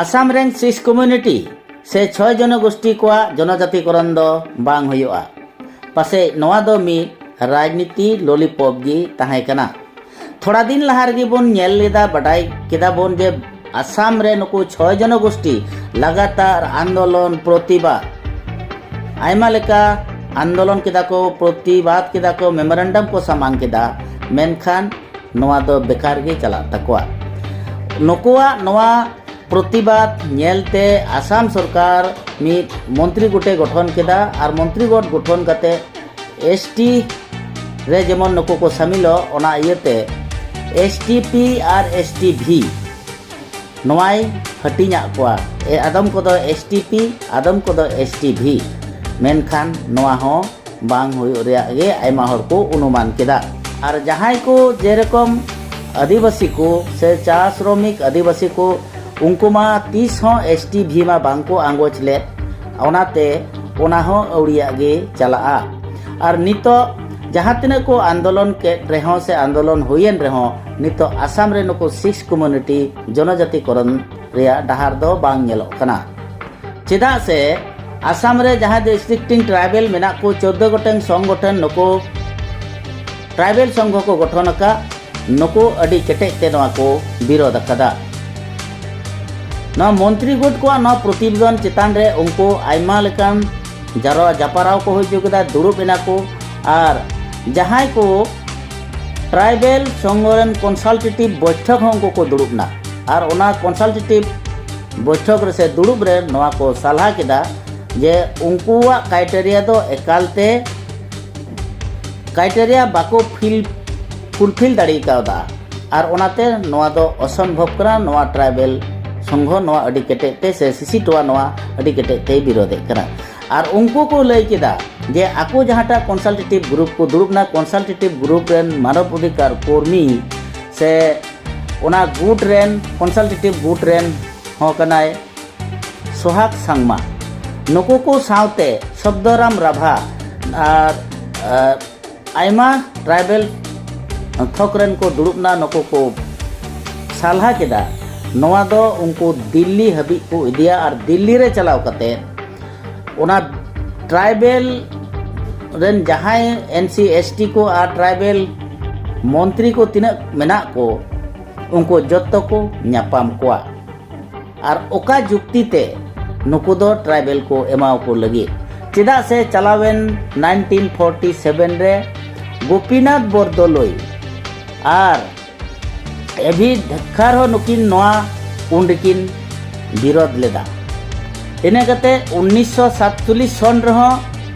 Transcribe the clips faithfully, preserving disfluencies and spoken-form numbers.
ᱟᱥᱟᱢ ᱨᱮᱱ ᱥᱤᱠᱷ ᱠᱚᱢᱭᱩᱱᱤᱴᱤ ᱥᱮ ᱪᱷᱚᱭ ᱡᱚᱱᱚᱜᱳᱥᱴᱤ ᱠᱚᱣᱟᱜ ᱡᱚᱱᱚᱡᱟᱛᱤᱠᱚᱨᱚᱱ ᱫᱚ ᱵᱟᱝ ᱦᱩᱭᱩᱜᱼᱟ᱾ ᱯᱟᱥᱮᱡ ᱱᱚᱣᱟ ᱫᱚ ᱢᱤᱫ ᱨᱟᱡᱽᱱᱤᱛᱤ ᱞᱚᱞᱤᱯᱚᱯ ᱜᱮ ᱛᱟᱦᱮᱸ ᱠᱟᱱᱟ᱾ ᱛᱷᱚᱲᱟ ᱫᱤᱱ ᱞᱟᱦᱟ ᱨᱮᱜᱮ ᱵᱚᱱ ᱧᱮᱞ ᱞᱮᱫᱟ, ᱵᱟᱰᱟᱭ ᱠᱮᱫᱟ ᱵᱚᱱ ᱡᱮ ᱟᱥᱟᱢ ᱨᱮ ᱱᱩᱠᱩ ᱪᱷᱚᱭ ᱡᱚᱱᱚᱜᱳᱥᱴᱤ ᱞᱟᱜᱟᱛᱟᱨ ᱟᱱᱫᱳᱞᱚᱱ, ᱯᱨᱚᱛᱤᱵᱟᱫ, ᱟᱭᱢᱟ ᱞᱮᱠᱟ ᱟᱱᱫᱳᱞᱚᱱ ᱠᱮᱫᱟ ᱠᱚ, ᱯᱨᱚᱛᱤᱵᱟᱫ ᱠᱮᱫᱟ ᱠᱚ, ᱢᱮᱢᱳᱨᱮᱱᱰᱟᱢ ᱠᱚ ᱥᱟᱢᱟᱝ ᱠᱮᱫᱟ, ᱢᱮᱱᱠᱷᱟᱱ ᱱᱚᱣᱟ ᱫᱚ ᱵᱮᱠᱟᱨ ᱜᱮ ᱪᱟᱞᱟᱜ ᱛᱟᱠᱚᱣᱟ᱾ ᱱᱩᱠᱩᱣᱟᱜ ᱱᱚᱣᱟ ᱯᱨᱚᱛᱤᱵᱟᱫ ᱧᱮᱞᱛᱮ ᱟᱥᱟᱢ ᱥᱚᱨᱠᱟᱨ ᱢᱤᱫ ᱢᱚᱱᱛᱨᱤ ᱜᱚᱴᱮ ᱜᱚᱴᱷᱚᱱ ᱠᱮᱫᱟ ᱟᱨ ᱢᱚᱱᱛᱨᱤ ᱜᱚᱴ ᱜᱚᱴᱷᱚᱱ ᱠᱟᱛᱮ ᱮᱥᱴᱤ ᱨᱮ ᱡᱮᱢᱚᱱ ᱱᱩᱠᱩ ᱠᱚ ᱥᱟᱢᱤᱞᱚᱜ, ᱚᱱᱟ ᱤᱭᱟᱹᱛᱮ ᱮᱥᱴᱤᱯᱤ ᱟᱨ ᱮᱥᱴᱤᱵᱷᱤ ᱱᱚᱣᱟᱭ ᱦᱟᱹᱴᱤᱧᱟᱜ ᱠᱚᱣᱟ᱾ ᱮ, ᱟᱫᱚᱢ ᱠᱚᱫᱚ ᱮᱥᱴᱤᱯᱤ, ᱟᱫᱚᱢ ᱠᱚᱫᱚ ᱮᱥᱴᱤᱵᱷᱤ᱾ ᱢᱮᱱᱠᱷᱟᱱ ᱱᱚᱣᱟ ᱦᱚᱸ ᱵᱟᱝ ᱦᱩᱭᱩᱜ ᱨᱮᱭᱟᱜ ᱜᱮ ᱟᱭᱢᱟ ᱦᱚᱲ ᱠᱚ ᱚᱱᱩᱢᱟᱱ ᱠᱮᱫᱟ᱾ ᱟᱨ ᱡᱟᱦᱟᱸᱭ ᱠᱚ ᱡᱮᱨᱚᱠᱚᱢ ᱟᱹᱫᱤᱵᱟᱹᱥᱤ ᱠᱚ ᱥᱮ ᱪᱟ ᱥᱨᱚᱢᱤᱠ ᱟᱹᱫᱤᱵᱟᱹᱥᱤ ᱠᱚ, ᱩᱱᱠᱩ ᱢᱟ ᱛᱤᱥ ᱦᱚᱸ ᱮᱥᱴᱤᱵᱷᱤ ᱢᱟ ᱵᱟᱝ ᱠᱚ ᱟᱸᱜᱚᱪ ᱞᱮᱫ, ᱚᱱᱟᱛᱮ ᱚᱱᱟ ᱦᱚᱸ ᱟᱹᱣᱲᱤᱭᱟᱜ ᱜᱮ ᱪᱟᱞᱟᱜᱼᱟ᱾ ᱟᱨ ᱱᱤᱛᱚᱜ ᱡᱟᱦᱟᱸ ᱛᱤᱱᱟᱹᱜ ᱠᱚ ᱟᱱᱫᱳᱞᱚᱱ ᱠᱮᱫ ᱨᱮᱦᱚᱸ ᱥᱮ ᱟᱱᱫᱳᱞᱚᱱ ᱦᱩᱭᱮᱱ ᱨᱮᱦᱚᱸ, ᱱᱤᱛᱚᱜ ᱟᱥᱟᱢ ᱨᱮ ᱱᱩᱠᱩ ᱥᱤᱠᱷ ᱠᱚᱢᱭᱩᱱᱤᱴᱤ ᱡᱚᱱᱚᱡᱟᱛᱤᱠᱚᱨᱚᱱ ᱨᱮᱭᱟᱜ ᱰᱟᱦᱟᱨ ᱫᱚ ᱵᱟᱝ ᱧᱮᱞᱚᱜ ᱠᱟᱱᱟ᱾ ᱪᱮᱫᱟᱜ ᱥᱮ ᱟᱥᱟᱢ ᱨᱮ ᱡᱟᱦᱟᱸ ᱨᱮᱥᱴᱨᱤᱠᱴᱤᱝ ᱴᱨᱟᱭᱵᱮᱞ ᱢᱮᱱᱟᱜ ᱠᱚ ᱪᱳᱫᱽᱫᱳ ᱜᱚᱴᱮᱱ ᱥᱚᱝᱜᱚᱴᱷᱚᱱ, ᱱᱩᱠᱩ ᱴᱨᱟᱭᱵᱮᱞ ᱥᱚᱝᱜᱷᱚ ᱠᱚ ᱜᱚᱴᱷᱚᱱ ᱟᱠᱟᱫ, ᱱᱩᱠᱩ ᱟᱹᱰᱤ ᱠᱮᱴᱮᱡ ᱛᱮ ᱱᱚᱣᱟ ᱠᱚ ᱵᱤᱨᱳᱫ ᱟᱠᱟᱫᱟ᱾ ᱱᱚᱣᱟ ᱢᱚᱱᱛᱨᱤ ᱜᱩᱴ ᱠᱚᱣᱟᱜ ᱱᱚᱣᱟ ᱯᱨᱚᱛᱤᱵᱮᱫᱚᱱ ᱪᱮᱛᱟᱱ ᱨᱮ ᱩᱱᱠᱩ ᱟᱭᱢᱟ ᱞᱮᱠᱟᱱ ᱡᱟᱨᱣᱟ ᱡᱟᱯᱟᱨᱟᱣ ᱠᱚ ᱦᱩᱭ ᱦᱚᱪᱚ ᱠᱮᱫᱟ, ᱫᱩᱲᱩᱵ ᱮᱱᱟ ᱠᱚ᱾ ᱟᱨ ᱡᱟᱦᱟᱸᱭ ᱠᱚ ᱴᱨᱟᱭᱵᱮᱞ ᱥᱚᱝᱜᱷᱚ ᱨᱮᱱ ᱠᱚᱱᱥᱟᱞᱴᱮᱴᱤᱵᱷ ᱵᱚᱭᱴᱷᱚᱠ ᱦᱚᱸ ᱩᱱᱠᱩ ᱠᱚ ᱫᱩᱲᱩᱵ ᱮᱱᱟ᱾ ᱟᱨ ᱚᱱᱟ ᱠᱚᱱᱥᱟᱞᱴᱮᱴᱤᱵᱷ ᱵᱚᱭᱴᱷᱚᱠ ᱨᱮ ᱥᱮ ᱫᱩᱲᱩᱵ ᱨᱮ ᱱᱚᱣᱟ ᱠᱚ ᱥᱟᱞᱦᱟ ᱠᱮᱫᱟ ᱡᱮ ᱩᱱᱠᱩᱣᱟᱜ ᱠᱨᱟᱭᱴᱮᱨᱤᱭᱟ ᱫᱚ ᱮᱠᱟᱞᱛᱮ ᱠᱨᱟᱭᱴᱮᱨᱤᱭᱟ ᱵᱟᱠᱚ ᱯᱷᱤᱞ, ᱯᱷᱩᱞᱯᱷᱤᱞ ᱫᱟᱲᱮ ᱠᱟᱣᱫᱟ᱾ ᱟᱨ ᱚᱱᱟᱛᱮ ᱱᱚᱣᱟ ᱫᱚ ᱚᱥᱚᱢᱵᱷᱚᱵ ᱠᱟᱱᱟ᱾ ᱱᱚᱣᱟ ᱴᱨᱟᱭᱵᱮᱞ ᱥᱚᱝᱜᱷᱚ ᱱᱚᱣᱟ ᱟᱹᱰᱤ ᱠᱮᱴᱮᱡ ᱛᱮ ᱥᱮ ᱥᱤᱥᱤᱴᱳᱣᱟ ᱱᱚᱣᱟ ᱟᱹᱰᱤ ᱠᱮᱴᱮᱡ ᱛᱮᱭ ᱵᱤᱨᱳᱫᱮᱫ ᱠᱟᱱᱟ᱾ ᱟᱨ ᱩᱱᱠᱩ ᱠᱚ ᱞᱟᱹᱭ ᱠᱮᱫᱟ ᱡᱮ ᱟᱠᱚ ᱡᱟᱦᱟᱸᱴᱟᱜ ᱠᱚᱱᱥᱟᱞᱴᱮᱴᱤᱵᱷ ᱜᱨᱩᱯ ᱠᱚ ᱫᱩᱲᱩᱵ ᱮᱱᱟ, ᱠᱚᱱᱥᱟᱞᱴᱮᱴᱤᱵᱷ ᱜᱨᱩᱯ ᱨᱮᱱ ᱢᱟᱱᱚᱵ ᱚᱫᱷᱤᱠᱟᱨ ᱠᱚᱨᱢᱤ ᱥᱮ ᱚᱱᱟ ᱜᱩᱴ ᱨᱮᱱ, ᱠᱚᱱᱥᱟᱞᱴᱮᱴᱤᱵᱷ ᱜᱩᱴ ᱨᱮᱱ ᱦᱚᱸ ᱠᱟᱱᱟᱭ ᱥᱳᱦᱟᱜᱽ ᱥᱟᱝᱢᱟ᱾ ᱱᱩᱠᱩ ᱠᱚ ᱥᱟᱶᱛᱮ ᱥᱚᱵᱫᱚᱨᱟᱢ ᱨᱟᱵᱷᱟ ᱟᱨ, ᱟᱨ ᱟᱭᱢᱟ ᱴᱨᱟᱭᱵᱮᱞ ᱛᱷᱚᱠ ᱨᱮᱱ ᱠᱚ ᱫᱩᱲᱩᱵ ᱮᱱᱟ᱾ ᱱᱩᱠᱩ ᱠᱚ ᱥᱟᱞᱦᱟ ᱠᱮᱫᱟ ᱱᱚᱣᱟ ᱫᱚ ᱩᱱᱠᱩ ᱫᱤᱞᱞᱤ ᱦᱟᱹᱵᱤᱡ ᱠᱚ ᱤᱫᱤᱭᱟ ᱟᱨ ᱫᱤᱞᱞᱤ ᱨᱮ ᱪᱟᱞᱟᱣ ᱠᱟᱛᱮ ᱚᱱᱟ ᱴᱨᱟᱭᱵᱮᱞ ᱨᱮᱱ ᱡᱟᱦᱟᱸᱭ ᱮᱱ ᱥᱤ ᱮᱥ ᱴᱤ ᱠᱚ ᱟᱨ ᱴᱨᱟᱭᱵᱮᱞ ᱢᱚᱱᱛᱨᱤ ᱠᱚ ᱛᱤᱱᱟᱹᱜ ᱢᱮᱱᱟᱜ ᱠᱚ, ᱩᱱᱠᱩ ᱡᱚᱛᱚ ᱠᱚ ᱧᱟᱯᱟᱢ ᱠᱚᱣᱟ᱾ ᱟᱨ ᱚᱠᱟ ᱡᱩᱠᱛᱤ ᱛᱮ ᱱᱩᱠᱩ ᱫᱚ ᱴᱨᱟᱭᱵᱮᱞ ᱠᱚ ᱮᱢᱟᱣ ᱠᱚ ᱞᱟᱹᱜᱤᱫ? ᱪᱮᱫᱟᱜ ᱥᱮ ᱪᱟᱞᱟᱣᱮᱱ ᱱᱟᱭᱤᱱᱴᱤᱱ ᱯᱷᱳᱨᱴᱤ ᱥᱮᱵᱷᱮᱱ ᱨᱮ ᱜᱳᱯᱤᱱᱟᱛᱷ ᱵᱚᱨᱫᱳᱞᱳᱭ ᱟᱨ ᱮᱵᱷᱤ ᱫᱷᱮᱠᱠᱷᱟᱨ ᱦᱚᱸ ᱱᱩᱠᱤᱱ ᱱᱚᱣᱟ ᱩᱱ ᱨᱮᱠᱤᱱ ᱵᱤᱨᱳᱫᱷ ᱞᱮᱫᱟ᱾ ᱤᱱᱟᱹ ᱠᱟᱛᱮ ᱩᱱᱤᱥᱥᱚ ᱥᱟᱛᱪᱚᱞᱞᱤᱥ ᱥᱚᱱ ᱨᱮᱦᱚᱸ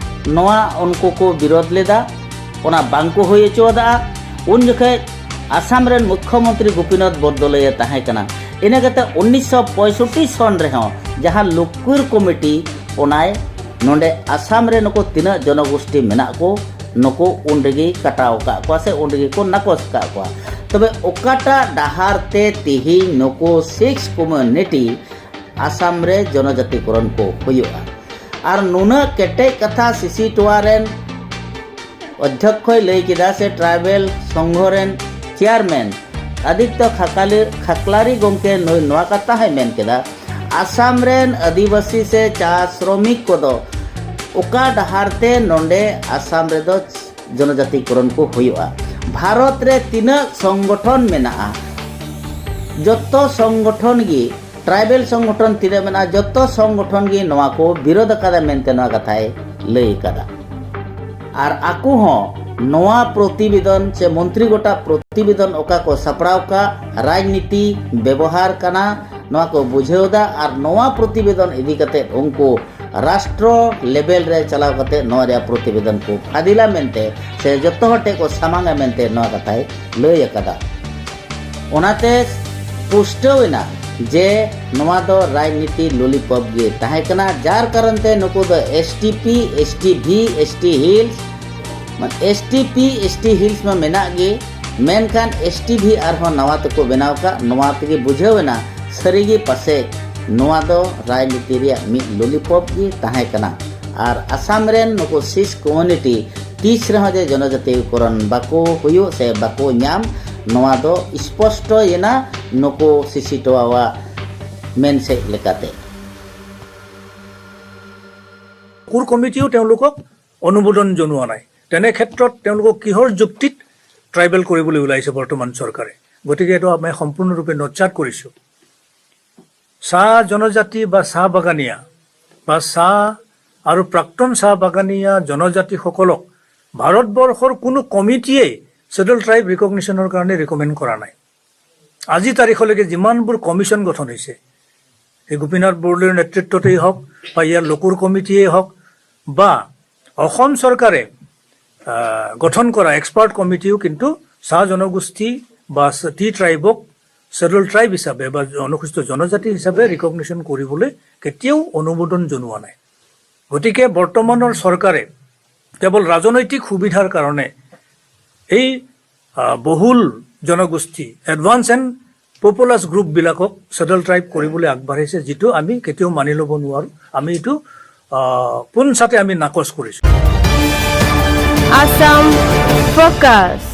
ᱱᱚᱣᱟ ᱩᱱᱠᱩ ᱠᱚ ᱵᱤᱨᱳᱫᱷ ᱞᱮᱫᱟ, ᱚᱱᱟ ᱵᱟᱝ ᱠᱚ ᱦᱩᱭ ᱦᱚᱪᱚ ᱟᱫᱟ᱾ ᱩᱱ ᱡᱚᱠᱷᱮᱡ ᱟᱥᱟᱢ ᱨᱮᱱ ᱢᱩᱠᱠᱷᱚ ᱢᱚᱱᱛᱨᱤ ᱜᱳᱯᱤᱱᱟᱛᱷ ᱵᱚᱨᱫᱳᱞᱳᱭ ᱮ ᱛᱟᱦᱮᱸ ᱠᱟᱱᱟ᱾ ᱤᱱᱟᱹ ᱠᱟᱛᱮ ᱩᱱᱤᱥᱥᱚ ᱯᱚᱸᱭᱥᱚᱴᱴᱤ ᱥᱚᱱ ᱨᱮᱦᱚᱸ ᱡᱟᱦᱟᱸ ᱞᱩᱠᱠᱩᱨ ᱠᱚᱢᱤᱴᱤ, ᱚᱱᱟᱭ ᱱᱚᱰᱮ ᱟᱥᱟᱢ ᱨᱮ ᱱᱩᱠᱩ ᱛᱤᱱᱟᱹᱜ ᱡᱚᱱᱚᱜᱳᱥᱴᱤ ᱢᱮᱱᱟᱜ ᱠᱚ, ᱱᱩᱠᱩ ᱩᱱ ᱨᱮᱜᱮ ᱠᱟᱴᱟᱣ ᱟᱠᱟᱫ ᱠᱚᱣᱟ ᱥᱮ ᱩᱱ ᱨᱮᱜᱮ ᱠᱚ ᱱᱟᱠᱚᱥ ᱟᱠᱟᱫ ᱠᱚᱣᱟ᱾ ᱛᱚᱵᱮ ᱚᱠᱟᱴᱟᱜ ᱰᱟᱦᱟᱨ ᱛᱮ ᱛᱤᱦᱤᱧ ᱱᱩᱠᱩ ᱥᱤᱠᱥ ᱠᱚᱢᱤᱭᱩᱱᱤᱴᱤ ᱟᱥᱟᱢ ᱨᱮ ᱡᱚᱱᱚᱡᱟᱛᱤᱠᱚᱨᱚᱱ ᱠᱚ ᱦᱩᱭᱩᱜᱼᱟ? ᱟᱨ ᱱᱩᱱᱟᱹᱜ ᱠᱮᱴᱮᱡ ᱠᱟᱛᱷᱟ ᱥᱤᱥᱤ ᱴᱳᱣᱟ ᱨᱮᱱ ᱚᱫᱽᱫᱷᱚᱠᱠᱷᱚᱭ ᱞᱟᱹᱭ ᱠᱮᱫᱟ ᱥᱮ ᱴᱨᱟᱭᱵᱮᱞ ᱥᱚᱝᱜᱷᱚ ᱨᱮᱱ ᱪᱮᱭᱟᱨᱢᱮᱱ ᱟᱫᱤᱛᱛᱚ ᱠᱷᱟᱠᱟᱞᱤ, ᱠᱷᱟᱠᱞᱟᱨᱤ ᱜᱚᱢᱠᱮ ᱱᱩᱭ ᱱᱚᱣᱟ ᱠᱟᱛᱷᱟ ᱦᱚᱸᱭ ᱢᱮᱱ ᱠᱮᱫᱟ, ᱟᱥᱟᱢ ᱨᱮᱱ ᱟᱹᱫᱤᱵᱟᱹᱥᱤ ᱥᱮ ᱪᱟ ᱥᱨᱚᱢᱤᱠ ᱠᱚᱫᱚ ᱚᱠᱟ ᱰᱟᱦᱟᱨ ᱛᱮ ᱱᱚᱰᱮ ᱟᱥᱟᱢ ᱨᱮᱫᱚ ᱡᱚᱱᱚᱡᱟᱛᱤᱠᱚᱨᱚᱱ ᱠᱚ ᱦᱩᱭᱩᱜᱼᱟ? ᱵᱷᱟᱨᱚᱛ ᱨᱮ ᱛᱤᱱᱟᱹᱜ ᱥᱚᱝᱜᱚᱴᱷᱚᱱ ᱢᱮᱱᱟᱜᱼᱟ, ᱡᱚᱛᱚ ᱥᱚᱝᱜᱚᱴᱷᱚᱱ ᱜᱮ, ᱴᱨᱟᱭᱵᱮᱞ ᱥᱚᱝᱜᱚᱴᱷᱚᱱ ᱛᱤᱱᱟᱹᱜ ᱢᱮᱱᱟᱜᱼᱟ, ᱡᱚᱛᱚ ᱥᱚᱝᱜᱚᱴᱷᱚᱱ ᱜᱮ ᱱᱚᱣᱟ ᱠᱚ ᱵᱤᱨᱳᱫ ᱟᱠᱟᱫᱟ ᱢᱮᱱᱛᱮ ᱱᱚᱣᱟ ᱠᱟᱛᱷᱟᱭ ᱞᱟᱹᱭ ᱟᱠᱟᱫᱟ᱾ ᱟᱨ ᱟᱠᱚ ᱦᱚᱸ ᱱᱚᱣᱟ ᱯᱨᱚᱛᱤᱵᱮᱫᱚᱱ ᱥᱮ ᱢᱚᱱᱛᱨᱤ ᱜᱚᱴᱟ ᱯᱨᱚᱛᱤᱵᱮᱫᱚᱱ ᱚᱠᱟ ᱠᱚ ᱥᱟᱯᱲᱟᱣ ᱠᱟᱜ, ᱨᱟᱡᱽᱱᱤᱛᱤ ᱵᱮᱵᱚᱦᱟᱨ ᱠᱟᱱᱟ, ᱱᱚᱣᱟ ᱠᱚ ᱵᱩᱡᱷᱟᱹᱣ ᱮᱫᱟ᱾ ᱟᱨ ᱱᱚᱣᱟ ᱯᱨᱚᱛᱤᱵᱮᱫᱚᱱ ᱤᱫᱤ ᱠᱟᱛᱮ ᱩᱱᱠᱩ ᱨᱟᱥᱴᱨᱚ ᱞᱮᱵᱮᱞ ᱨᱮ ᱪᱟᱞᱟᱣ ᱠᱟᱛᱮ ᱱᱚᱣᱟ ᱨᱮᱭᱟᱜ ᱯᱨᱚᱛᱤᱵᱮᱫᱚᱱ ᱠᱚ ᱯᱷᱟᱫᱤᱞᱟ ᱢᱮᱱᱛᱮ ᱥᱮ ᱡᱚᱛᱚ ᱦᱚᱲ ᱴᱷᱮᱱ ᱠᱚ ᱥᱟᱢᱟᱝᱟ ᱢᱮᱱᱛᱮ ᱱᱚᱣᱟ ᱠᱟᱛᱷᱟᱭ ᱞᱟᱹᱭ ᱟᱠᱟᱫᱟ᱾ ᱚᱱᱟᱛᱮ ᱯᱩᱥᱴᱟᱹᱣ ᱮᱱᱟ ᱡᱮ ᱱᱚᱣᱟ ᱫᱚ ᱨᱟᱡᱽᱱᱤᱛᱤ ᱞᱚᱞᱤᱯᱚᱯ ᱜᱮ ᱛᱟᱦᱮᱸ ᱠᱟᱱᱟ, ᱡᱟᱨ ᱠᱟᱨᱚᱱ ᱛᱮ ᱱᱩᱠᱩ ᱫᱚ S T P, S T B, S T hills, S T P, S T hills ᱢᱟ ᱢᱮᱱᱟᱜ ᱜᱮ, ᱢᱮᱱᱠᱷᱟᱱ ᱮᱥ ᱴᱤ ᱵᱷᱤ ᱟᱨᱦᱚᱸ ᱱᱟᱣᱟ ᱛᱮᱠᱚ ᱵᱮᱱᱟᱣ ᱟᱠᱟᱫ᱾ ᱱᱚᱣᱟ ᱛᱮᱜᱮ ᱵᱩᱡᱷᱟᱹᱣ ᱮᱱᱟ ᱥᱟᱹᱨᱤᱜᱮ ᱯᱟᱥᱮᱡ ᱱᱚᱣᱟ ᱫᱚ ᱨᱟᱡᱽᱱᱤᱛᱤ ᱨᱮᱭᱟᱜ ᱢᱤᱫ ᱞᱚᱞᱤᱯᱚᱯ ᱜᱮ ᱛᱟᱦᱮᱸ ᱠᱟᱱᱟ᱾ ᱟᱨ ᱟᱥᱟᱢ ᱨᱮᱱ ᱱᱩᱠᱩ ᱥᱤᱥ ᱠᱚᱢᱤᱭᱩᱱᱤᱴᱤ ᱛᱤᱥ ᱨᱮᱦᱚᱸ ᱡᱮ ᱡᱚᱱᱚᱡᱟᱛᱤᱭᱚᱠᱚᱨᱚᱱ ᱵᱟᱠᱚ ᱦᱩᱭᱩᱜ ᱥᱮ ᱵᱟᱠᱚ ᱧᱟᱢ, ᱱᱚᱣᱟ ᱫᱚ ᱥᱯᱚᱥᱴᱚᱭᱮᱱᱟ ᱱᱩᱠᱩ ᱥᱤᱥᱤ ᱴᱳᱣᱟᱣᱟᱜ ᱢᱮᱱ ᱥᱮᱫ ᱞᱮᱠᱟᱛᱮ᱾ কোৰ কমিটিয়েও তেওঁলোকক অনুমোদন জনোৱা নাই। তেনে ক্ষেত্ৰত তেওঁলোকক কিহৰ যুক্তিত ট্ৰাইবেল কৰিবলৈ ওলাইছে বৰ্তমান চৰকাৰে? গতিকে এইটো আমি সম্পূৰ্ণৰূপে নচ্চাত কৰিছো। চাহ জনজাতি বা চাহ বাগানীয়া বা চাহ আৰু প্ৰাক্তন চাহ বাগানীয়া জনজাতিসকলক ভাৰতবৰ্ষৰ কোনো কমিটিয়েই শ্বেডুল ট্ৰাইব ৰিকগনিশ্যনৰ কাৰণে ৰিকমেণ্ড কৰা নাই। আজি তাৰিখলৈকে যিমানবোৰ কমিশ্যন গঠন হৈছে, সেই গোপীনাথ বৰদলৈৰ নেতৃত্বতেই হওক বা ইয়াৰ লোকৰ কমিটিয়েই হওক বা অসম চৰকাৰে আহ, গঠন কৰা এক্সপাৰ্ট কমিটিও কিন্তু চাহ জনগোষ্ঠী বা টি ট্ৰাইবক শ্বেডুল ট্ৰাইব হিচাপে বা অনুসূচিত জনজাতি হিচাপে ৰিকগনিশ্যন কৰিবলৈ কেতিয়াও অনুমোদন জনোৱা নাই। গতিকে বৰ্তমানৰ চৰকাৰে কেৱল ৰাজনৈতিক সুবিধাৰ কাৰণে এই আহ, বহুল জনগোষ্ঠী, এডভান্স এণ্ড পপুলাছ গ্ৰুপবিলাকক শ্বেডুল ট্ৰাইব কৰিবলৈ আগবাঢ়িছে, যিটো আমি কেতিয়াও মানি ল'ব নোৱাৰোঁ। আমি এইটো আহ, পোনচাতে আমি নাকচ কৰিছোঁ। Assam Focus.